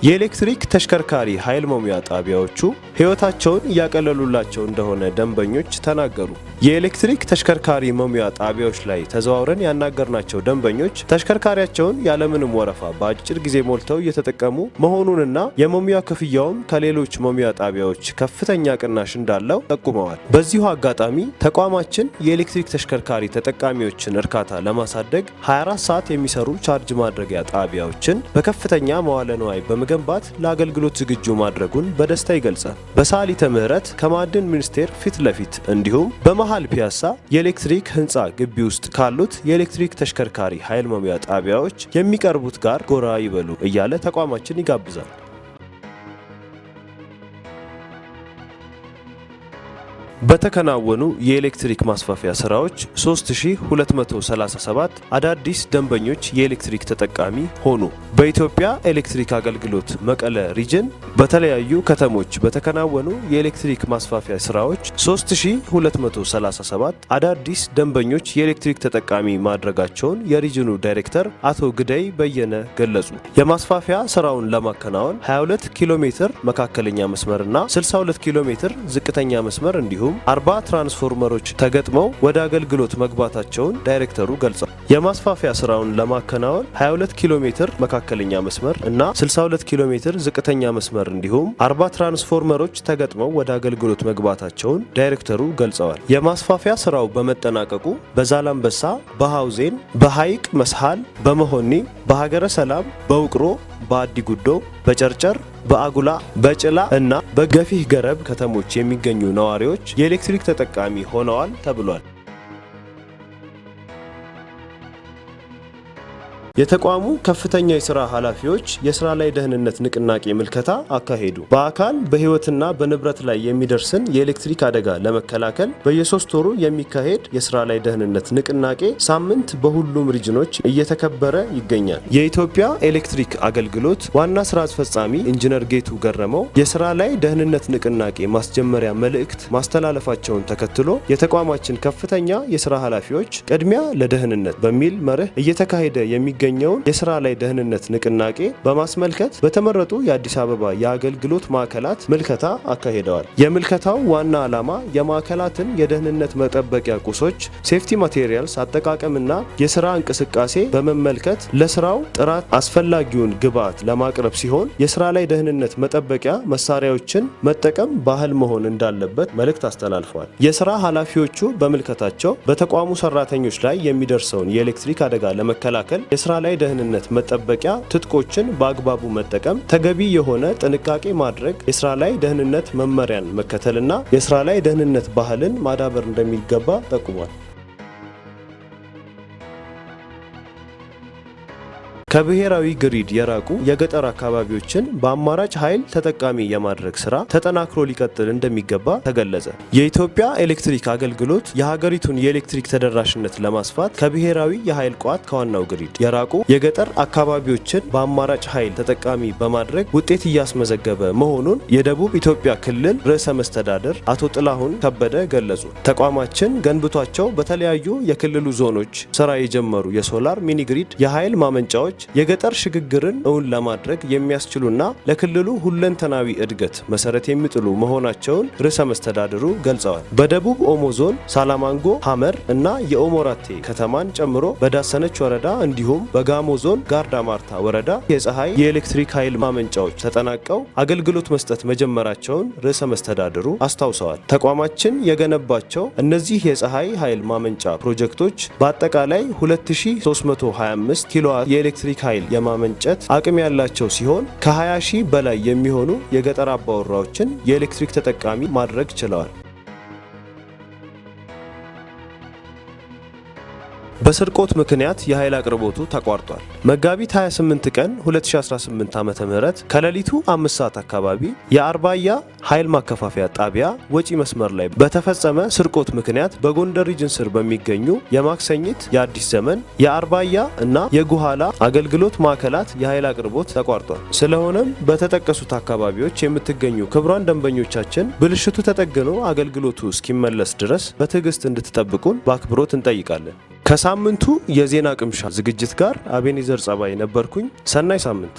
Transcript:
የኤሌክትሪክ ተሽከርካሪ ኃይል መሙያ ጣቢያዎቹ ሕይወታቸውን እያቀለሉላቸው እንደሆነ ደንበኞች ተናገሩ። የኤሌክትሪክ ተሽከርካሪ መሙያ ጣቢያዎች ላይ ተዘዋውረን ያናገርናቸው ደንበኞች ተሽከርካሪያቸውን ያለምንም ወረፋ በአጭር ጊዜ ሞልተው እየተጠቀሙ መሆኑንና የመሙያ ክፍያውም ከሌሎች መሙያ ጣቢያዎች ከፍተኛ ቅናሽ እንዳለው ጠቁመዋል። በዚሁ አጋጣሚ ተቋማችን የኤሌክትሪክ ተሽከርካሪ ተጠቃሚዎችን እርካታ ለማሳደግ 24 ሰዓት የሚሰሩ ቻርጅ ማድረጊያ ጣቢያዎችን በከፍተኛ መዋለ ንዋይ በመገንባት ለአገልግሎት ዝግጁ ማድረጉን በደስታ ይገልጻል። በሳሊተ ምህረት ከማዕድን ሚኒስቴር ፊት ለፊት እንዲሁም በመሃል ፒያሳ የኤሌክትሪክ ህንፃ ግቢ ውስጥ ካሉት የኤሌክትሪክ ተሽከርካሪ ኃይል መሙያ ጣቢያዎች የሚቀርቡት ጋር ጎራ ይበሉ እያለ ተቋማችን ይጋብዛል። በተከናወኑ የኤሌክትሪክ ማስፋፊያ ስራዎች 3237 አዳዲስ ደንበኞች የኤሌክትሪክ ተጠቃሚ ሆኑ። በኢትዮጵያ ኤሌክትሪክ አገልግሎት መቀለ region በተለያዩ ከተሞች በተከናወኑ የኤሌክትሪክ ማስፋፊያ ስራዎች 3237 አዳዲስ ደንበኞች የኤሌክትሪክ ተጠቃሚ ማድረጋቸውን የሪጅኑ ዳይሬክተር አቶ ግደይ በየነ ገለጹ። የማስፋፊያ ስራውን ለማከናወን 22 ኪሎ ሜትር መካከለኛ መስመርና 62 ኪሎ ሜትር ዝቅተኛ መስመር እንዲሁም 40 ትራንስፎርመሮች ተገጥመው ወደ አገልግሎት መግባታቸውን ዳይሬክተሩ ገልጸዋል። የማስፋፊያ ስራውን ለማከናወን 22 ኪሎ ሜትር መካከለኛ መስመር እና 62 ኪሎ ሜትር ዝቅተኛ መስመር እንዲሁም 40 ትራንስፎርመሮች ተገጥመው ወደ አገልግሎት መግባታቸውን ዳይሬክተሩ ገልጸዋል። የማስፋፊያ ስራው በመጠናቀቁ በዛላምበሳ፣ በሐውዜን፣ በሐይቅ መስሃል፣ በመሆኒ፣ በሀገረ ሰላም፣ በውቅሮ፣ በአዲ ጉዶ፣ በጨርጨር፣ በአጉላ፣ በጭላ እና በገፊህ ገረብ ከተሞች የሚገኙ ነዋሪዎች የኤሌክትሪክ ተጠቃሚ ሆነዋል ተብሏል። የተቋሙ ከፍተኛ የስራ ኃላፊዎች የስራ ላይ ደህንነት ንቅናቄ ምልከታ አካሄዱ። በአካል፣ በህይወትና በንብረት ላይ የሚደርስን የኤሌክትሪክ አደጋ ለመከላከል በየ3 ወሩ የሚካሄድ የስራ ላይ ደህንነት ንቅናቄ ሳምንት በሁሉም ሪጅኖች እየተከበረ ይገኛል። የኢትዮጵያ ኤሌክትሪክ አገልግሎት ዋና ስራ አስፈጻሚ ኢንጂነር ጌቱ ገረመው የስራ ላይ ደህንነት ንቅናቄ ማስጀመሪያ መልእክት ማስተላለፋቸውን ተከትሎ የተቋማችን ከፍተኛ የስራ ኃላፊዎች ቅድሚያ ለደህንነት በሚል መርህ እየተካሄደ የሚገኘውን የስራ ላይ ደህንነት ንቅናቄ በማስመልከት በተመረጡ የአዲስ አበባ የአገልግሎት ማዕከላት ምልከታ አካሂደዋል። የምልከታው ዋና ዓላማ የማዕከላትን የደህንነት መጠበቂያ ቁሶች፣ safety materials አጠቃቀምና የስራ እንቅስቃሴ በመመልከት ለስራው ጥራት አስፈላጊውን ግብዓት ለማቅረብ ሲሆን፣ የስራ ላይ ደህንነት መጠበቂያ መሳሪያዎችን መጠቀም ባህል መሆን እንዳለበት መልእክት አስተላልፈዋል። የስራ ኃላፊዎቹ በምልከታቸው በተቋሙ ሰራተኞች ላይ የሚደርሰውን የኤሌክትሪክ አደጋ ለመከላከል የስራ ላይ ደህንነት መጠበቂያ ትጥቆችን በአግባቡ መጠቀም፣ ተገቢ የሆነ ጥንቃቄ ማድረግ፣ የስራ ላይ ደህንነት መመሪያን መከተልና የስራ ላይ ደህንነት ባህልን ማዳበር እንደሚገባ ጠቁሟል። ከብሔራዊ ግሪድ የራቁ የገጠር አካባቢዎችን በአማራጭ ኃይል ተጠቃሚ የማድረግ ስራ ተጠናክሮ ሊቀጥል እንደሚገባ ተገለጸ። የኢትዮጵያ ኤሌክትሪክ አገልግሎት የሀገሪቱን የኤሌክትሪክ ተደራሽነት ለማስፋት ከብሔራዊ የኃይል ቋት፣ ከዋናው ግሪድ የራቁ የገጠር አካባቢዎችን በአማራጭ ኃይል ተጠቃሚ በማድረግ ውጤት እያስመዘገበ መሆኑን የደቡብ ኢትዮጵያ ክልል ርዕሰ መስተዳድር አቶ ጥላሁን ከበደ ገለጹ። ተቋማችን ገንብቷቸው በተለያዩ የክልሉ ዞኖች ስራ የጀመሩ የ solar mini grid የኃይል ማመንጫዎች የገጠር ሽግግርን እውን ለማድረግ የሚያስችሉና ለክልሉ ሁለንተናዊ እድገት መሰረት የሚጥሉ መሆናቸውን ርዕሰ መስተዳድሩ ገልጸዋል። በደቡብ ኦሞ ዞን ሳላማንጎ፣ ሀመር እና የኦሞራቴ ከተማን ጨምሮ በዳሰነች ወረዳ እንዲሁም በጋሞ ዞን ጋርዳ ማርታ ወረዳ የፀሐይ የኤሌክትሪክ ኃይል ማመንጫዎች ተጠናቀው አገልግሎት መስጠት መጀመራቸውን ርዕሰ መስተዳድሩ አስታውሰዋል። ተቋማችን የገነባቸው እነዚህ የፀሐይ ኃይል ማመንጫ ፕሮጀክቶች በአጠቃላይ 2325 ኪሎዋት የኤሌክትሪክ ኃይል የማመንጨት አቅም ያላቸው ሲሆን፣ ከ20 ሺህ በላይ የሚሆኑ የገጠር አባወራዎችን የኤሌክትሪክ ተጠቃሚ ማድረግ ችለዋል። በስርቆት ምክንያት የኃይል አቅርቦቱ ተቋርጧል። መጋቢት 28 ቀን 2018 ዓ.ም ከሌሊቱ 5 ሰዓት አካባቢ የአርባያ ኃይል ማከፋፈያ ጣቢያ ወጪ መስመር ላይ በተፈጸመ ስርቆት ምክንያት በጎንደር region ስር በሚገኙ የማክሰኝት፣ የአዲስ ዘመን፣ የአርባያ እና የጉኋላ አገልግሎት ማዕከላት የኃይል አቅርቦት ተቋርጧል። ስለሆነም በተጠቀሱት አካባቢዎች የምትገኙ ክቡራን ደንበኞቻችን ብልሽቱ ተጠግኖ አገልግሎቱ እስኪመለስ ድረስ በትዕግስት እንድትጠብቁን በአክብሮት እንጠይቃለን። ከሳምንቱ የዜና ቅምሻ ዝግጅት ጋር አቤኔዘር ጸባይ ነበርኩኝ። ሰናይ ሳምንት።